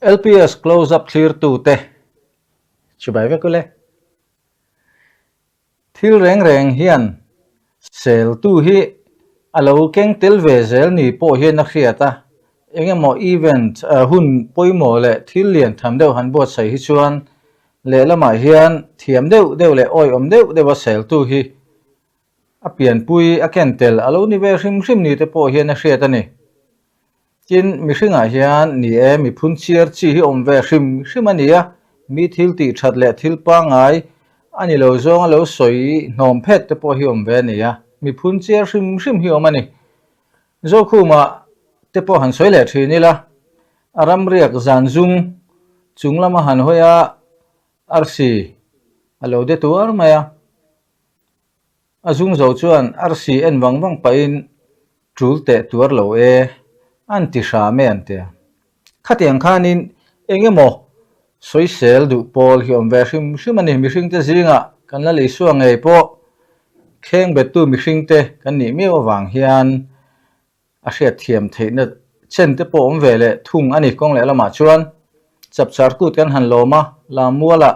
LPS Close Up thlirtute chibai vek ule. Thil reng reng hian seltu hi a lo keng tel ve zel ni pawh hian a hriat a, eng emaw event hun pawimawh leh thil lian tham deuh han buatsaih hi chuan lehlamah hian thiam deuh deuh leh awihawm deuh deuha seltu hi a pianpui a ken tel a lo ni ve hrim hrim ni te pawh hian a hriat a ni. Tin, mihringah hian ni e, mi phunchiar chi hi awm ve hrim hrim a ni a, mi thil tih that leh thil pangngai a ni lo zawnga lo sawi hnawm phet te pawh hi awm ve a ni a, mi phunchiar hrim hrim hi awm a ni. Zokhuma te pawh han sawi leh thin ila, a ramriak zan zung chung lama han hawi a, arsi a lo de tuar mai a. A zung zo chuan arsi en vang vang pahin tul teh tuar lo e, an ti hram e an ti a. Khatiang khanin eng emaw sawisel duh pawl hi awm ve hrim hrim a ni. Mihringte zingah kan la Isua ngei pawh kheng bettu mihringte kan nih miau avang hian A hriatthiam theihna chen te pawh awm ve leh thung a ni. Kawng leh lamah chuan chapchar kut kan han lawm a, Lammualah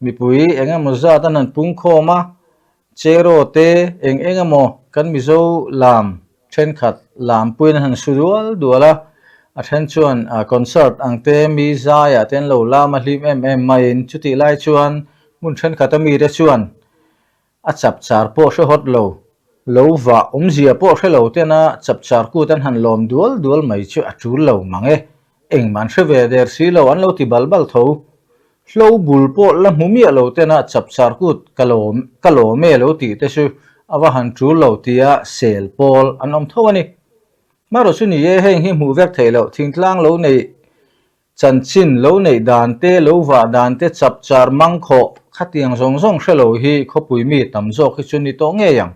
mipui eng emaw zat an han pung khawm a, Cheraw te eng eng emaw kan Mizo lam thenkhat lampuiin an han su dual dual a, a then chuan concert ang te mi zaiah te an lo lam a hlim em em maiin chutih lai chuan hmun thenkhat ami te chuan A chapchar pawh hre hawt lo, lo vah awmzia pawh hre lo tena chapchar kut an han lawm dual dual mai chu a tul lo mang e. Engmah an hre ve der si lo an lo ti bal bal tho. Hlo bul pawh la hmu miah lo tena chapchar kut ka lawm ka lawm e lo tih te chu a va han tul lo tia sel pawl an awm tho a ni. Marawh chu ni e heng hi hmuh vek theih loh thingtlang lo neih Chanchin lo neih dan te, lo vah dan te, chapchar mang khawh khatiang zawng zawng hre lo hi khawpui mi tam zawk hi chu ni tawh ngei ang.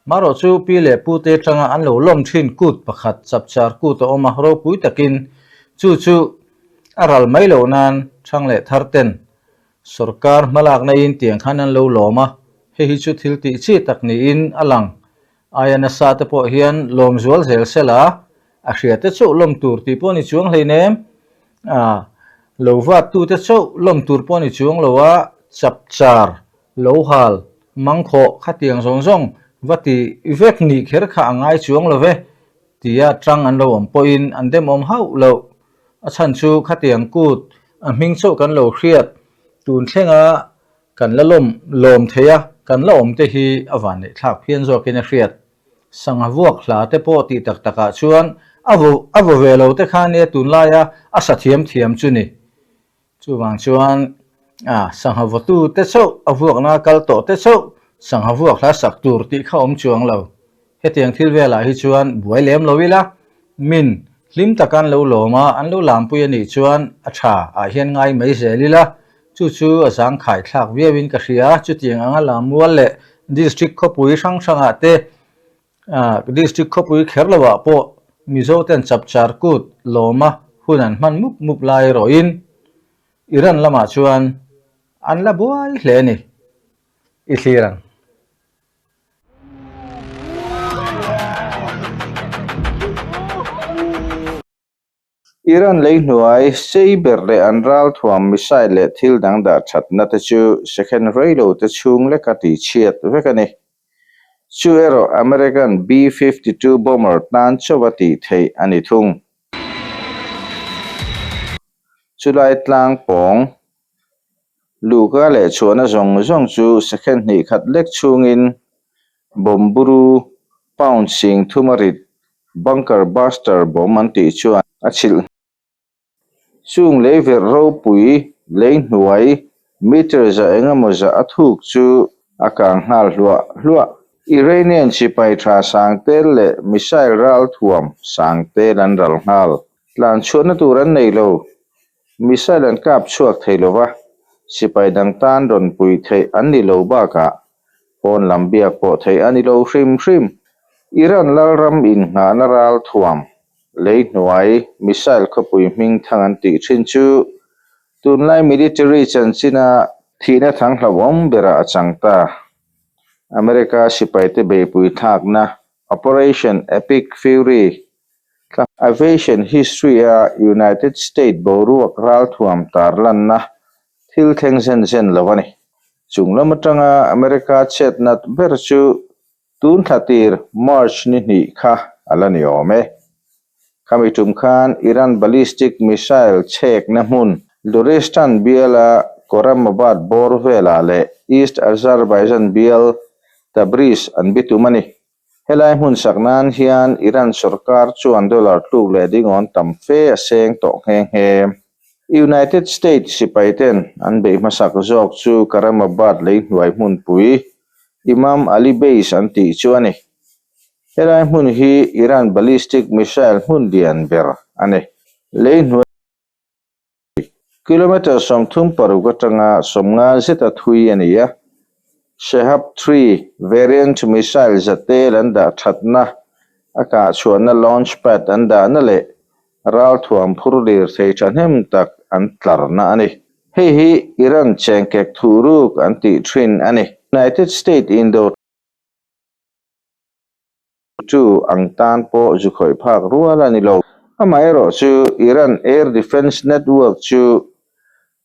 Marawh chu pi leh pu te atanga an lo lawm thin kut pakhat chapchar kut a awm a, ropui takin chu chu a ral mai loh nan thang leh thar ten sawrkar hmalakna in tiang khan an lo lawm a, hei hi chu thil tih chi tak niin a lang. Aia nasa te pawh hian lawm zual zel sela, a hria te chauh lawm tur tih pawh a ni chuang hleinem. A lo vat tu te chauh lawm tur pawh a ni chuang lo a, chapchar, lo hal, mangkhawh khatiang zawng zawng va ti vek nih kher kha a ngai chuang lo ve tia tang an lo awm pawhin an demawm hauh loh. A chhan chu khatiang kut a hming chauh kan lo hriat tun thlenga Kan la lawm lawm thei a, kan la awm te hi a van neih thlak phian zawkin a hriat. Sangha vuak hla te pawh tih tak takah chuan a vaw a vaw ve lo te kha nia tunlaia a sa thiam thiam chu ni. Chuvang chuan a sangha vawtu te chauh a vuakna kal tawh te chauh sangha vuak hla sak tur tih kha awm chuang lo. Hetiang thil velah hi chuan buai lem lo ila, min hlim taka an lo lawm a, an lo lampui a nih chuan a tha ah hian ngai mai zel ila, chu chu a zangkhai thlak viauin ka hria. Chutiang anga Lammual leh District khawpui hrang hrangah te, District khawpui kher loah pawh Mizo ten chapchar kut lawma hun an hman mup mup lai erawhin Iran lamah chuan an la buai hle a ni. I thlir ang. Iran lei hnuai sei ber leh an ralthuam missile leh thil dang dah thatna te chu second reilo te chhung leka tihchhiat vek a ni. Chu erawh American B-52 bomber tan chauha tih theih a ni thung. Chulai tlang pawng Luhka leh chhuahna zawng zawng chu second hnih khat lek chhungin Bomburu pound sing thuma rit bunker buster bomb an tih chuan a chhilh. Chung lei verh ropui lei hnuai meter za eng emaw zah a thuk chu a kang nghal hluah hluah. Iranian sipai tha sang tel leh missile ral thuam sang tel an ral nghal. Tlan chhuahna tur an nei lo. Missile an kap chhuak thei lo va, sipai dang tan rawn pui theih an ni lo bakah pawn lam biak pawh theih a ni lo hrim hrim. Iran lalram inngahna ral thuam lei hnuai missile khawpui hming thang an tih thin chu tunlai military chanchina thihna thang hlauhawm berah a chang ta. America sipaite beihpui thlakna Operation Epic Fury. Aviation history-a United States boruak ralthuam tarlanna thil thleng zen zen lo a ni. Chung lam atanga America chet nat ber chu tun thla tir March ni hnih kha a la ni awm e. Khami tum khan Iran ballistic missile chhekna hmun Lorestan biala Khorramabad bawr velah leh East Azerbaijan bial Tabriz an bitum a ni. Helai hmun sak nan hian Iran sorkar chuan dollar tluk leh dingawn tam fe a seng tawh nghe nghe. United States sipai ten an beih hmasak zawk chu Karamabad lei hnuai hmunpui Imam Ali Base an tih chu a ni. Helai hmun hi Iran ballistic missile hmun lian ber a ni. Lei hnuai. Kilometre 36 atanga 50 zeta thui a ni a, Shahab 3 variant missile zatel an dah thatna, a kah chhuahna launch pad an dahna leh ralthuam phur lirthei thahnem tak an tlarna a ni. Hei hi Iran chengkek thuhruk an tih thin a ni. United States indo. Chu ang tan pawh zu khawih phak rual a ni lo. Amaherawh chu Iran Air Defence Network chu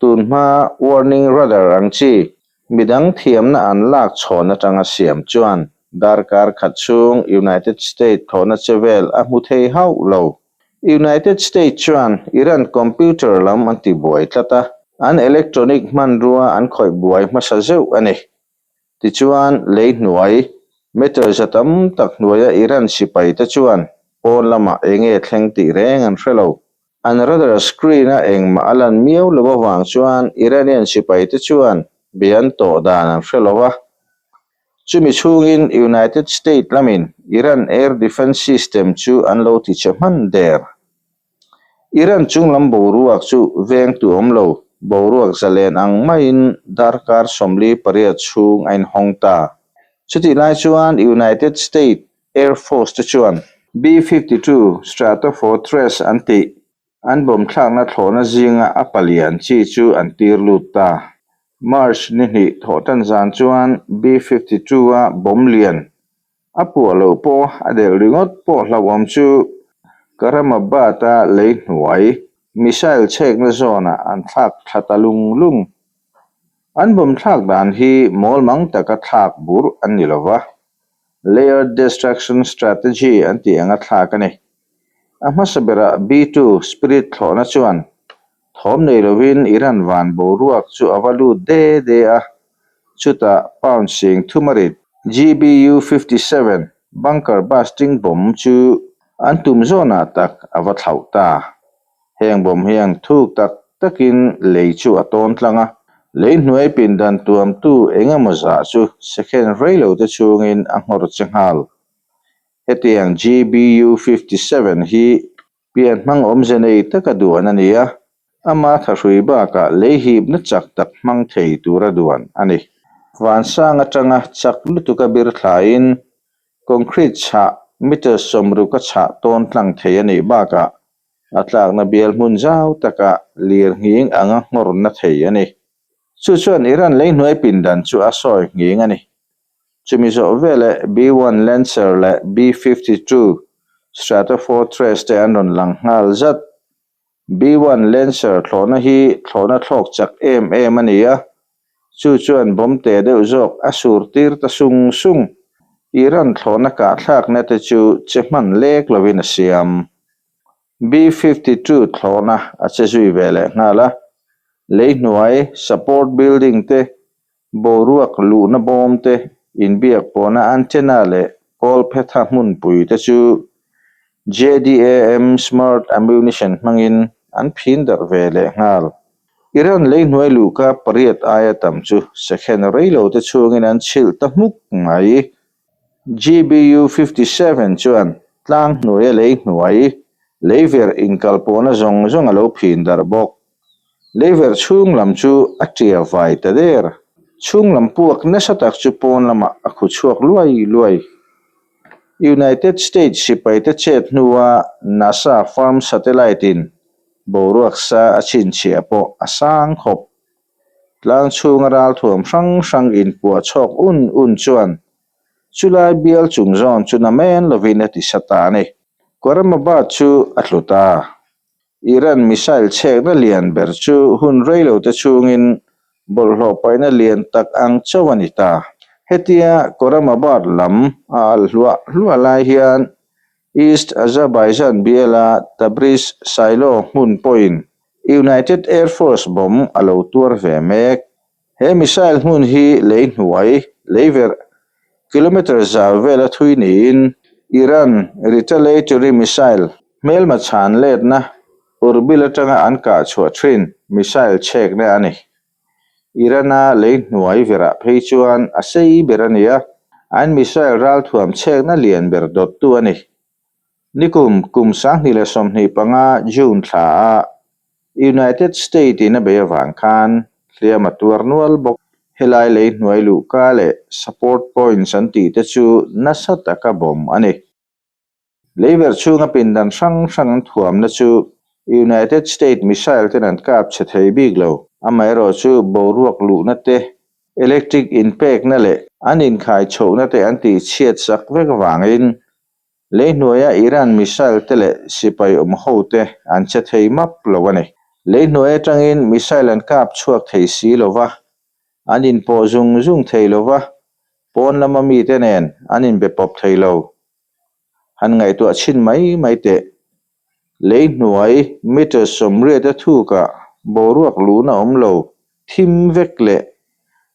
tunhma warning radar ang chi midang thiamna an lak chhawn atanga siam chuan darkar khat chhung United States thawhna che vel a hmu thei hauh lo. United States chuan Iran computer lam an tibuai tlat a, an electronic hmanrua an khawih buai hmasa zeuh a ni. Tichuan, lei hnuai, meter za tam tak hnuaia Iran sipaite chuan pawn lamah eng nge thleng tih reng an hre lo. An radar screen-a engmah a lan miau lo avang chuan Iranian sipaite chuan be an tawh dan an hre lo va. Chumi chhungin United States lamin Iran air defense system chu an lo tichhe hman der. Iran chunglam boruak chu vengtu awm lo, boruak zalen ang maiin darkar 48 chhung a inhawng ta. Chutih lai chuan United States Air Force te chuan B-52 Stratofortress an tih an bomb thlakna thlawhna zinga a palian chi chu an tir lut ta. March ni hnih thawhtan zan chuan B-52 a bomb lian A puah loh pawh a delh ringawt pawh hlauhawm chu Karamabad-a lei hnuai missile chhekna zawnah an thlak thla ta lung lung. An bomb thlak dan hi mawlmang taka thlak burh an ni lo va, layered destruction strategy an tih anga thlak a ni. A hmasa berah B-2 Spirit thlawhna chuan thawm nei lovin Iran van boruak chu a va lut de de a, Chutah pound 30,000 a rit. GBU 57 bunker busting bomb chu an tum zawnah tak a va thlauh ta. Heng bomb hian thuk tak takin lei chu a tawn tlang a, lei hnuai pindan tuamtu eng emaw zah chu second rei lo te chhungin a nghawr che nghal. Hetiang GBU 57 hi Pian hmang awmze nei taka duan a ni a, ama thahrui bakah lei hipna chak tak hmang thei tura duan a ni. Vansang atanga chak lutuka bir thlaiin concrete chhah meter 60 a chhah tawn tlang thei a nih bakah a tlakna bial hmun zau takah lir nghing anga nghawrna thei a ni. Chu chuan Iran lei hnuai pindan chu a sawi nghing a ni. Chumi zawh veleh B-1 Lancer leh B-52 Stratofortress te an rawn lang nghal zat. B-1 Lancer thlawhna hi thlawhna thlawk chak em em a ni a, chu chuan bomb te deuh zawk a sur tir ta sung sung. Iran thlawhna kahthlakna te chu che hman lek lovin a siam. B-52 thlawhna a che zui ve leh nghal a, lei hnuai support building te Boruak luhna bawm te, inbiak pawhna antenna leh kawlphetha hmunpui te chu JDAM Smart Ammunition hmangin an phin darh ve leh nghal. Iran lei hnuai luhka pariat aia tam chu second rei lo te chhungin an chhilh ta hmuk mai. GBU 57 chuan tlang hnuaia lei hnuai leiverh inkalpawhna zawng zawng a lo phin darh bawk. Leiverh chhung lam chu a tia vai ta der. Chhung lam puak nasa tak chu pawn lamah a khu chhuak luai luai. United States sipaite chet hnua NASA farm satellite in boruak sa a chhinchhiah pawh a sang khawp. Tlang chhunga ralthuam hrang hrang inpuah chhawk un un chuan chulai bial chung zawn chu namen lovin a ti sa ta a ni. Khorramabad chu a tlu ta. Iran missile chhekna lian ber chu hun reilo te chhungin bawlhhlawh paihna lian tak ang chauh a ni ta. Hetia Khorramabad lam a alh hluah hluah lai hian East Azerbaijan biala Tabriz silo hmun pawhin United Air Force bomb a lo tuar ve mek. He missile hmun hi lei hnuai, lei verh, kilometre zau vela thui niin Iran retaliatory missile hmelma chhan letna Urbil atanga an kah chhuah thin missile chhekna a ni. Iran-a lei hnuai verah phei chuan a sei ber a ni a, an missile ralthuam chhekna lian ber dawttu a ni. Nikum kum 2025 June thla ah United State in a bei avang khan hliam a tuar nual bawk. Helai lei hnuai luhka leh support points an tih te chu nasa taka bawm a ni. Leiver chhunga pindan hrang hrang an thuamna chu United State missile ten an kap chhe thei bik lo. Amaherawhchu boruak luhna te Electric inpekna leh an inkhai chhohna te an tihchhiat sak vek avangin lei hnuaia Iran missile te leh sipai awm ho te an che thei map lo a ni. Lei hnuai atangin missile an kap chhuak thei si lo va, an inpawh zung zung thei lo va, pawn lama mite nen an inbe pawp thei lo. Han ngaihtuah chhin mai mai teh. Lei hnuai meter 80 a thukah boruak luhna awm lo thim vek leh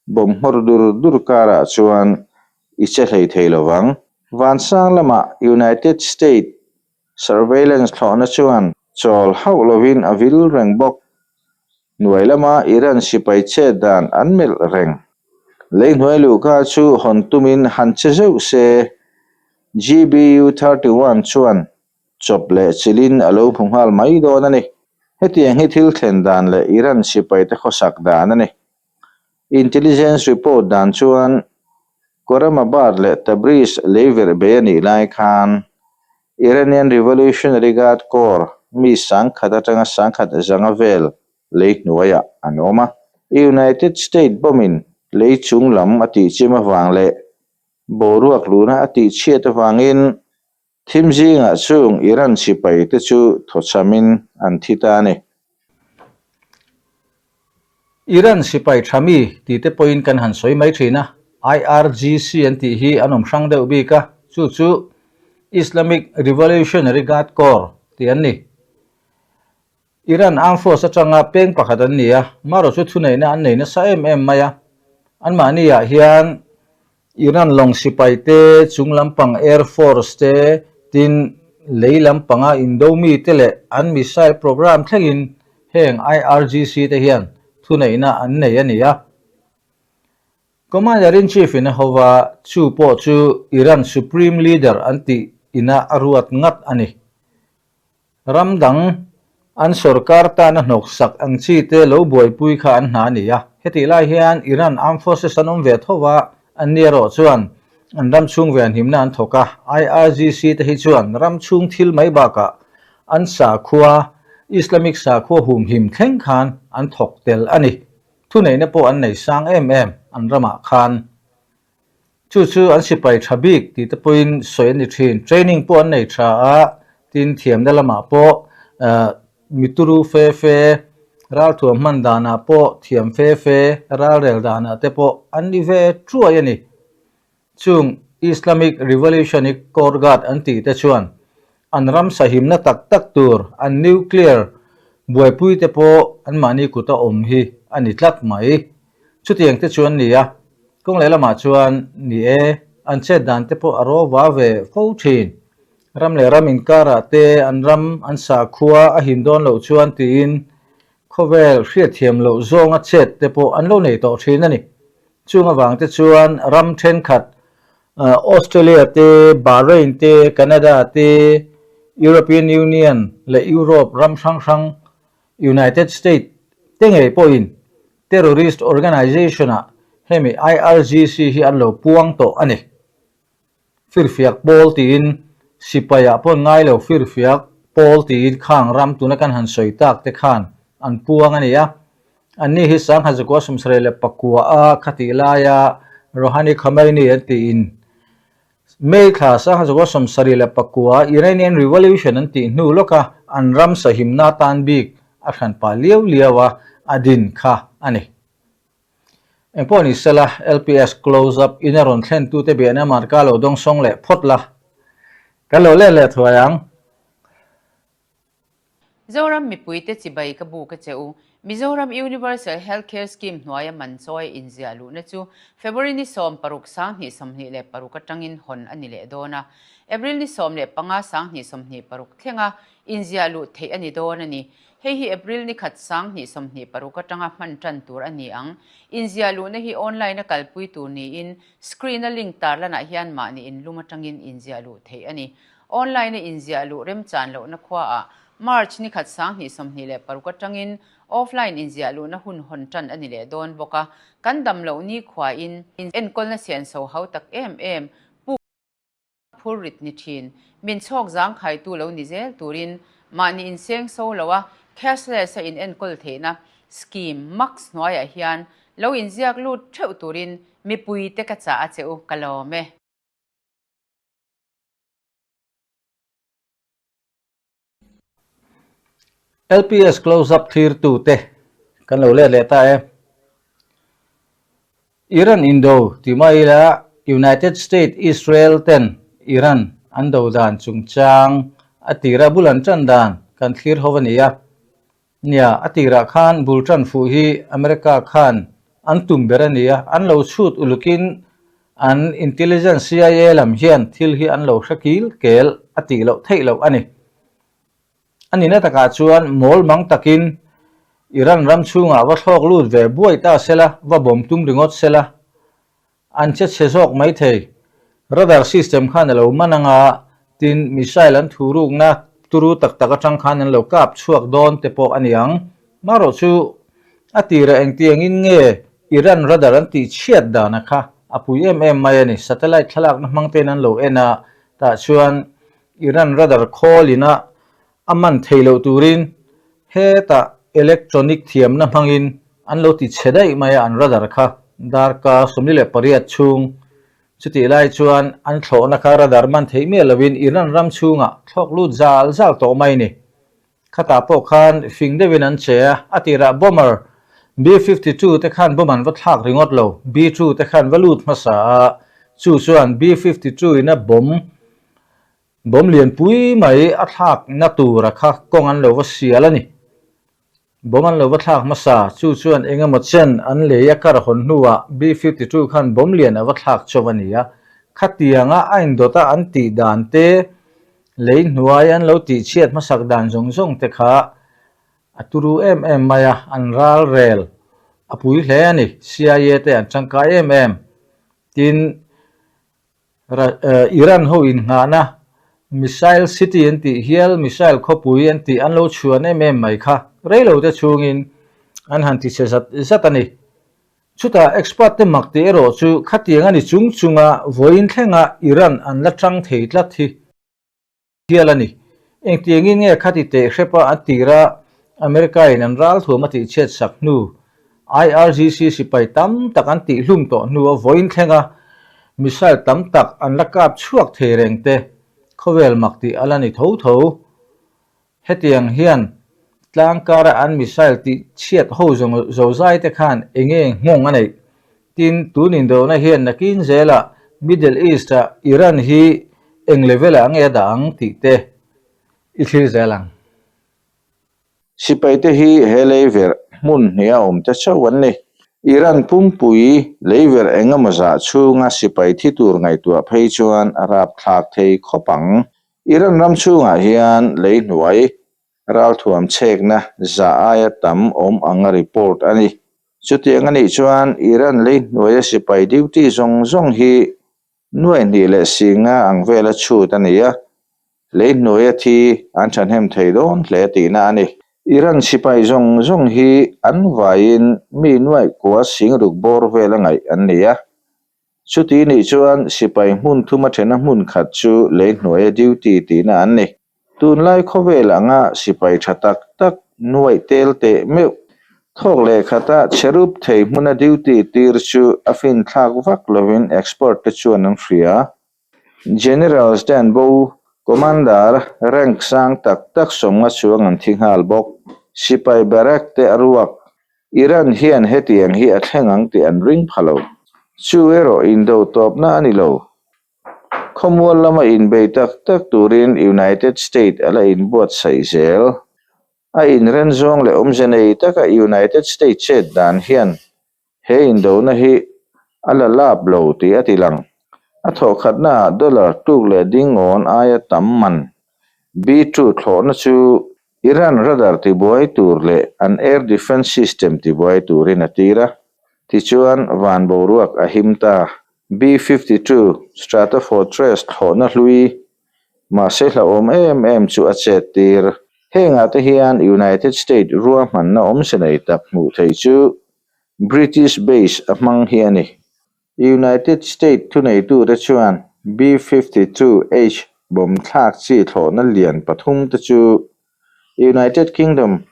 bawm nghawr dur dur karah chuan i che hlei thei lo vang. Vansang lamah United States surveillance thlawhna chuan chawl hauh lovin a vil reng bawk. Hnuai lama Iran sipai chet dan an melh reng. Lei hnuai luhka chu hawn tumin han che zeuh se, GBU 31 chuan chawp leh chilhin a lo hmu nghal mai dawn a ni. Hetiang hi thil thlen dan leh Iran sipaite khawsak dan a ni. Intelligence report dan chuan Khorramabad leh Tabriz lei verh bei a nih lai khan Iranian Revolutionary Guard Corps mi 1000 atanga 1500 vel lei hnuaiah an awm a. United States bomb-in lei chung lam a tihchim avang leh boruak luhna a tihchhiat avangin Thim zingah chung Iran sipai te chu thawchhamin an thi ta a ni. Iran sipai tha mi tih te pawhin kan han sawi mai thin a, IRGC an tih hi an awm hrang deuh bik a, chu chu Islamic Revolutionary Guard Corps tih an ni. Iran Armed Force atanga peng pakhat an ni a, marawh chu thuneihna an nei nasa em em mai a. Anmahni ah hian Iran lawng sipai te, chung lampang Air Force te, tin lei lampanga indo mi te leh an missile program thlengin heng IRGC te hian thuneihna an nei a ni a. Commander-in-Chief in a hova, chu pawh chu Iran Supreme Leader an tih ina a ruat ngat a ni. Ram dang an sorkar tana hnawksak ang chi te lo buaipui kha an hna a ni a. Hetih lai hian Iran Armed Forces an awm ve tho a, an ni erawh chuan an ram chhung ve an himna an thawk a. IRGC te hi chuan ram chhung thil mai bakah an sakhua, Islamic sakhua humhim thleng khan an thawk tel a ni. Thuneihna pawh an nei sang em em an ramah khan. Chu chu an sipai tha bik tih te pawhin sawi a ni thin. Training pawh an nei tha a, tin thiamna lamah pawh mituru fe fe, ralthuam hman danah pawh thiam fe fe, ralrel danah te pawh an ni ve thuai a ni. Chung Islamic Revolutionary Corps Guard an tih te chuan an ram sahimna tak tak tur an nuclear buaipui te pawh anmahni kuta awm hi a ni tlat mai. Chutiang te chu an ni a, kawng leh lamah chuan ni e, an chet dan te pawh a ro va ve fo thin. Ram leh ram inkarah te an ram an sakhua a him dawn loh chuan tiin khawvel hriatthiam loh zawnga chet te pawh an lo nei tawh thin a ni. Chung avang te chuan ram thenkhat Australia te, Bahrain te, Canada te, European Union leh Europe ram hrang hrang United States te ngei pawhin Terrorist Organization-ah hemi IRGC hi an lo puang tawh a ni. Firfiak pawl tiin sipaiah pawh ngai lo firfiak pawl tiin khang ram tuna kan han sawi tak te khan an puang a ni a. Anni hi 1974 a khatih laia Rouhani Khamenei an tiin. May thla 1974 Iranian Revolution an tih hnu lawka an ram sahimna tan bik a hranpa liau liau a a din kha a ni. Engpawh ni sela, LPS Close Up in a rawn thlentute biahna marka lo dawngsawng leh phawt la. Kan lo let leh thuai ang. Zoram mipuite chibai ka bu ka che u. Mizoram Universal Health Care Scheme hnuaia man chawi inziah luhna chu February ni 16 2026 atangin hawn a ni leh dawn a. April ni 15 2026 thlenga inziah luh theih a ni dawn a ni. Hei hi April ni khat 2026 atanga hman tan tur a ni ang. Inziah luhna hi online a kalpui tur niin screen a link tarlanah hian mahni inlum atangin inziah luh theih a ni. Online a inziah luh remchan lohna khuaah March ni khat 2026 atangin offline inziah luhna hun hawn tan a ni leh dawn bawk a. Kan dam loh ni khuain enkawlna sianso hau tak em em puk phur rit ni thin. Min chhawk zangkhaitu lo ni zel turin mahni inseng so lo a cashless a inenkawl theihna scheme max hnuaiah hian lo inziak lut theuh turin mipuite ka chah a che u ka lawm e. LPS Close Up thlirtute kan lo let leh ta e. Iran indo ti mai ila United State Israel ten Iran an do dan chungchang a tira bul an tan dan kan thlir ho a ni a. Nia, a tirah khan bul tan fuh hi America khan an tum ber a ni a, an lo chhut ulukin an intelligence CIA lam hian thil hi an lo hre kil kel a tih loh theih loh a ni. A nihna takah chuan mawl mang takin Iran ram chhungah va thlawk lut ve buai ta sela, va bawm tum ringawt sela, An che chhe zawk mai thei. Radar system khan a lo man anga, tin missile an thu rukna turu tak tak atang khan an lo kap chhuak dawn te pawh a ni ang. Marawh chu a tirah engtiangin nge Iran radar an tih chhiat dana kha a pui em em mai a ni. Satellite thlalakna hmang tein an lo en a, tah chuan Iran radar khawl ina a man thei loh turin Hetah electronic thiamna hmangin an lo ti chhe daih mai a, an radar kha darkar 48 chhung. Chutih lai chuan an thlawhna kha radar man theih miah lovin Iran ram chhungah thlawk lut zal zal tawh mai ni. Khatah pawh khan fing deuhin an che a, a tirah bomber B-52 te khan bomb an va thlak ringawt lo, B-2 te khan va lut hmasa a, chu chuan B-52 in a bomb Bawm lianpui mai a thlakna tura kha kawng an lo va sial a ni. Bawm an lo va thlak hmasa, chu chuan eng emaw chen an lei a kar hawn hnuah B-52 khan bawm lian a va thlak chauh a ni a. Khatianga a indawta an tih dan te, lei hnuai an lo tihchhiat hmasak dan zawng zawng te kha a turu em em mai a, an ral rel a pui hle a ni. CIA te an tangkai em em. Tin, Iran ho innghahna Missile City an tih hial missile khawpui an tih an lo chhuan em em mai kha reilo te chhungin an han ti chhe zat zat a ni. Chutah expert te mak tih erawh chu khatiang a ni chung chunga vawiin thlenga Iran an la tang thei tlat hi. Hial a ni. Engtiangin nge khati teh hrepa an tira America-in an ralthuam a tihchhiat sak hnu, IRGC sipai tam tak an tihhlum tawh hnua vawiin thlenga missile tam tak an la kap chhuak thei reng te khawvel mak tih a la ni tho tho. Hetiang hian tlang kara an missile tih chhiat ho zozai te khan enge nghawng a neih? Tin, tun indona hian nakin zelah Middle East-ah Iran hi eng level-ah nge a dah ang tih te i thlir zel ang. Sipaite hi he leiverh hmun hniha awm te chauh an ni. Iran pumpui leiverh eng emaw zah chhunga sipai thi tur ngaihtuah phei chuan a rapthlak thei khawp ang. Iran ram chhungah hian lei hnuai ralthuam chhekna zah aia tam awm ang a report a ni. Chutiang a nih chuan Iran lei hnuaia sipai duty zawng zawng hi nuai hnih leh singa ang vela chhut a ni a, lei hnuaia thi an thahnem thei dawn hle tihna a ni. Iran sipai zawng zawng hi an vaiin mi nuaih kua sing ruk bawr vela ngaih an ni a. Chuti nih chuan sipai hmun thuma thena hmun khat chu lei hnuaia duty tihna an ni. Tunlai khawvel anga sipai tha tak tak nuaih tel teh meuh thawk leh khata cherub thei hmuna duty tir chu a finthlak vak lovin expert te chuan an hria. Generals te an bo, Commander rank sang tak tak 50 chuang an thi nghal bawk. Sipai barrack te a ruak. Iran hian hetiang hi a thleng ang tih an ring pha lo. Chu erawh indo tawpna a ni lo. Khawmual lama inbei tak tak turin United State a la inbuatsaih zel. A inren zawng leh awmze nei taka United States chet dan hian he indona hi a la lap lo tih a ti lang. A thawhkhatnaah dollar tuk leh dingawn aia tam man B-two thlawhna chu Iran radar tibuai tur leh an air defence system tibuai turin a tir a. Tichuan, van boruak a him ta. B-52 Stratofortress thlawhna hlui mahse hlauhawm em em chu a chet tir. Hengah te hian United States ruahmanna awmze nei tak hmuh theih chu British base a hmang hi a ni. United States thuneitute chuan B-52H bomb thlak chi thlawhna lian pathum te chu United Kingdom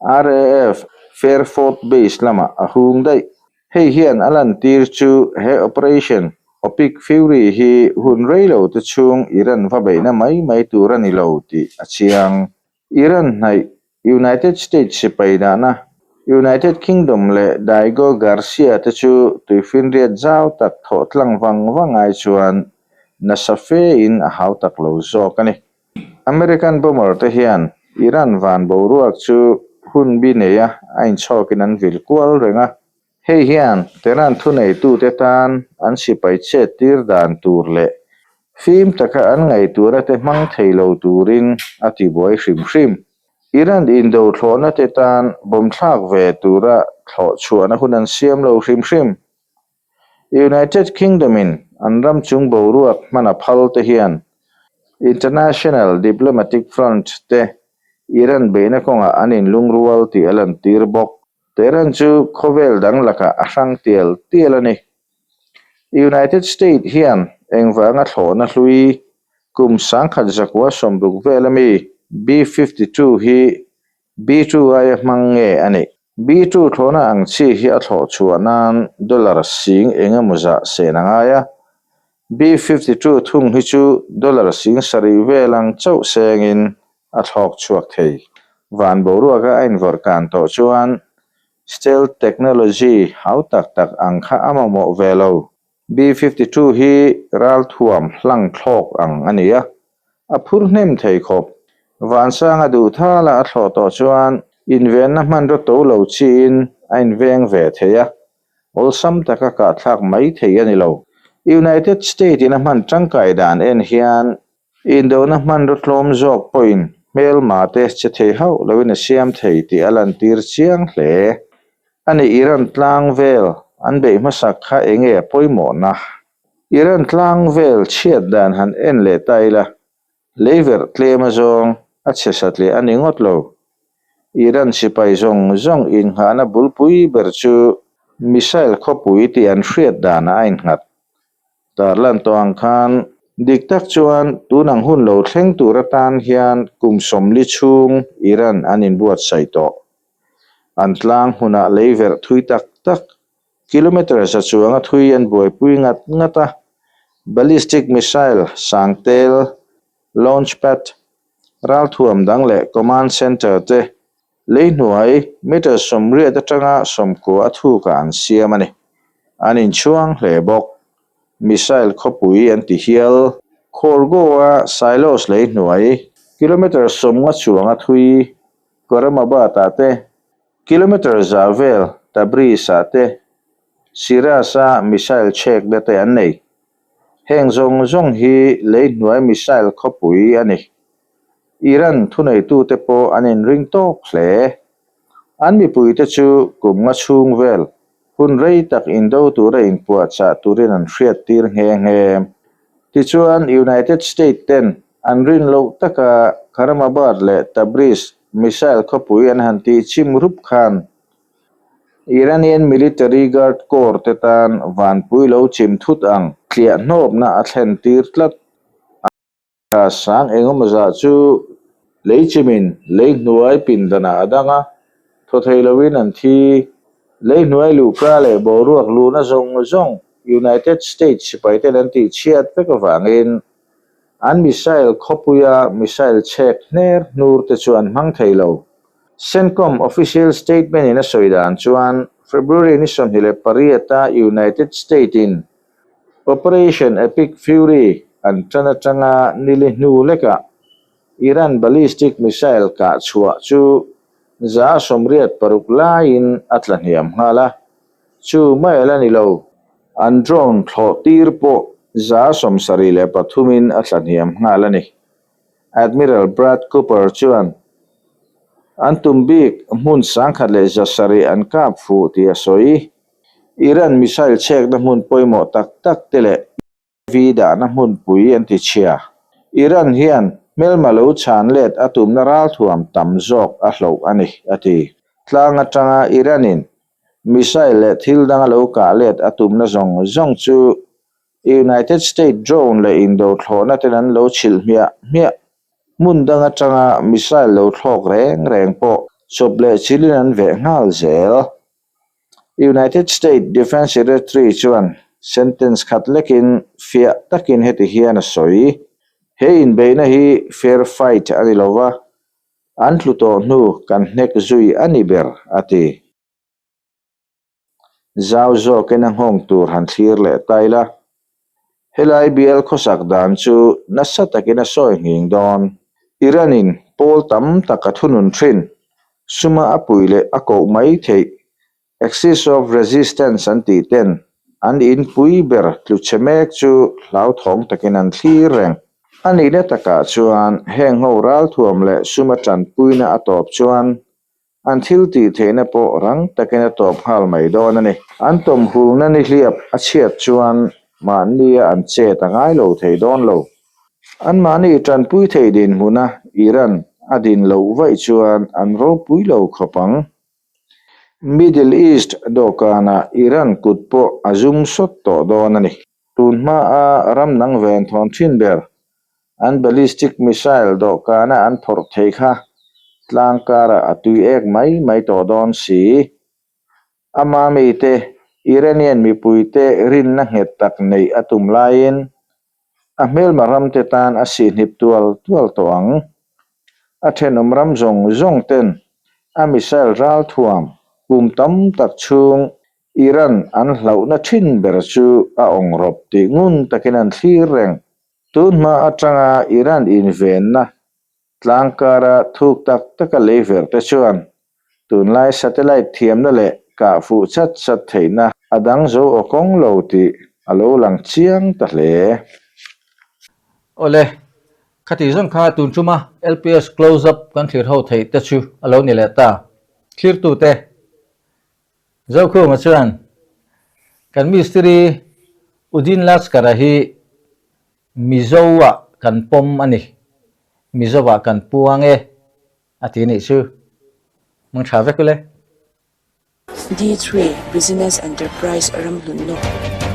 RAF Fairford base lamah a hung daih. Hei hian a lantir chu he Operation Opic Fury hi hun rei lo te chhung Iran va beihna mai mai tur a ni lo tih a chiang. Iran hnaih United States sipai dahna United Kingdom leh Diego Garcia te chu tuifinriat zau tak thawh tlang vang vang ai chuan nasa fe in a hau tak lo zawk a ni. American bomber te hian Iran van boruak chu hun bi neia a inchhawkin an vil kual reng a. Hei hian Tehran thuneitute tan an sipai chet tir dan tur leh fim taka an ngaihtuahna te hmang thei lo turin a tibuai hrim hrim. Iran indo thlawhna te tan bomb thlak ve tura thlawh chhuahna hun an siam lo hrim hrim. United Kingdom-in an ram chung boruak hman a phal te hian International Diplomatic Front te Iran beihna kawngah an inlungrual tih a lantir bawk. Tehran chu khawvel dang lakah a hrang tial tial a ni. United State hian engvanga thlawhna hlui kum 1960 vel ami B-52 hi B-2 aia hmang nge a nih? B-2 thlawhna ang chi hi a thlawh chhuah nan dollar sing eng emaw zah sen a ngai a. B-52 thung hi chu dollar 7000 vel ang chauh sengin a thlawk chhuak thei. Van boruaka a invawrh kan tawh chuan stealth technology hau tak tak ang kha a mamawh ve lo. B-52 hi ralthuam hlang thlawk ang a ni a, a phur hnem thei khawp. Vansanga duh thala a thlawh tawh chuan invenna hmanraw to lo chiin a inveng ve thei a, awlsam taka kahthlak mai thei a ni lo. United State-in a hman tangkai dan en hian Indona hmanraw tlawm zawk pawhin hmelma te che thei hauh loin a siam thei tih a lantir chiang hle. A ni Iran tlang vel an beih hmasak kha enge a pawimawhna? Iran tlang vel chhiat dan han en leh ta ila, leiverh tlem azawng a chhe satleh a ni ngawt lo. Iran sipai zawng zawng innghahna bulpui ber chu missile khawpui tih an hriat danah a innghat. Tarlan tawh ang khan dik tak chuan tun ang hun lo thleng tur atan hian kum 40 chhung Iran an inbuatsaih tawh. An tlang hmunah lei verh thui tak tak, kilometre za chuanga thui an buaipui ngat ngat a, ballistic missile sangtel, launch pad, ralthuam dang leh command center te lei hnuai meter 80 atanga 90 a thukah an siam a ni. An inchhuang hle bawk. Missile khawpui an ti hial. Khawrgoa silos lei hnuai kilometre 50 chuanga thui Khorramabad-ah te, kilometre 100 vel Tabriz-ah te, Shiraz-a missile chhekna te an nei. Heng zawng zawng hi lei hnuai missile khawpui a ni. Iran thuneitute pawh an inring tawk hle. An mipuite chu kum nga chhung vel hun rei tak indo tura inpuahchah turin an hriattir nghe nghe. Tichuan, United States ten an rin loh taka Khorramabad leh Tabriz missile khawpui an han tih chim rup khan Iranian Military Guard Corps te tan vanpui lo chim thut ang tliah hnawpna a thlen tir tlat. A sang engemaw zah chu lei chimin lei hnuai pindanah a dang a, thaw thei loin an thi. Lei hnuai luhka leh boruak luhna zawng zawng United States sipaiten an tihchhiat vek avangin an missile khawpuia missile chhek hner hnur te chu an hmang thei lo. CENTCOM official statement in a sawi dan chuan February ni 28 a United State in Operation Epic Fury an tan atanga nili hnu lekah Iran ballistic missile kah chhuah chu 86 laiin a tla hniam nghal a, chu mai la ni lo. An drone thlawh tir pawh 73 in a tla hniam nghal a ni. Admiral Brad Cooper chuan an tum bik hmun 1107 an kap fuh tih a sawi. Iran missile chhekna hmun pawimawh tak tak te leh V dahna hmunpui an ti chhia. Iran hian hmelma lo chhan let a tumna ralthuam tam zawk a hloh a ni, a ti. Tlang atanga Iran-in missile leh thil danga lo kah let a tumna zawng zawng chu United States drone leh indo thlawhna ten an lo chhilh hmiah hmiah. Hmun dang atanga missile lo thlawk reng reng pawh chawp leh chilin an veh nghal zel. United States Defense Secretary chuan sentence khat lekin fiah takin heti hian a sawi, He inbeihna hi fair fight a ni lova, an tlu tawh hnu kan hnek zui a ni ber, a ti. Zau zawkin a nghawng tur han thlir leh ta ila, helai bial khawsak dan chu nasa takin a sawi nghing dawn. Iran-in pawl tam tak a thunun thin. Suma a pui leh a koh mai theih Axis of Resistance an tih ten an inpui ber tlu chhe mek chu hlauthawng takin an thlir reng. A nihna takah chuan heng ho ralthuam leh suma tanpuina a tawp chuan an thil tih theihna pawh rang takin a tawp nghal mai dawn a ni. An tawmhulna nihliap a chhiat chuan mahnia an chet a ngai lo thei dawn lo. Anmahni tanpui thei dinhmuna Iran a din loh vaih chuan an ropui lo khawp ang. Middle East dawhkanah Iran kut pawh a zum sawt tawh dawn a ni. Tun hmaa ram dang ven thawn thin ber an ballistic missile dawhkana an phawrh thei kha tlang karah a tui ek mai mai tawh dawn si. Ama mite Iranian mipuite rinna nghet tak neih a tum laiin a hmelma ramte tan a sihnip tual tual tawh ang. A thenawm ram zawng zawng ten a missile ralthuam kum tam tak chhung Iran an hlauhna thin ber chu a awng rawp tih ngun takin an thlir reng. Tun hma atanga Iran invenna Tlang kara thuk tak taka lei ver te chuan tunlai satellite thiamna leh kah fuh chat chat theihna a dang zo aw kawng lo tih a lo lang chiang ta hle. Awle, khati zawng kha tun tuma LPS Close Up kan thlir ho theih te chu a lo ni leh ta. Thlirtute Zokhuma chuan kan mistiri Udin Laskar-a hi Mizo-ah kan pawm a ni. Mizo-ah kan puang e, a ti nih chu. Hmang tha vek ule. D3 Business Enterprise ram hlun nawk.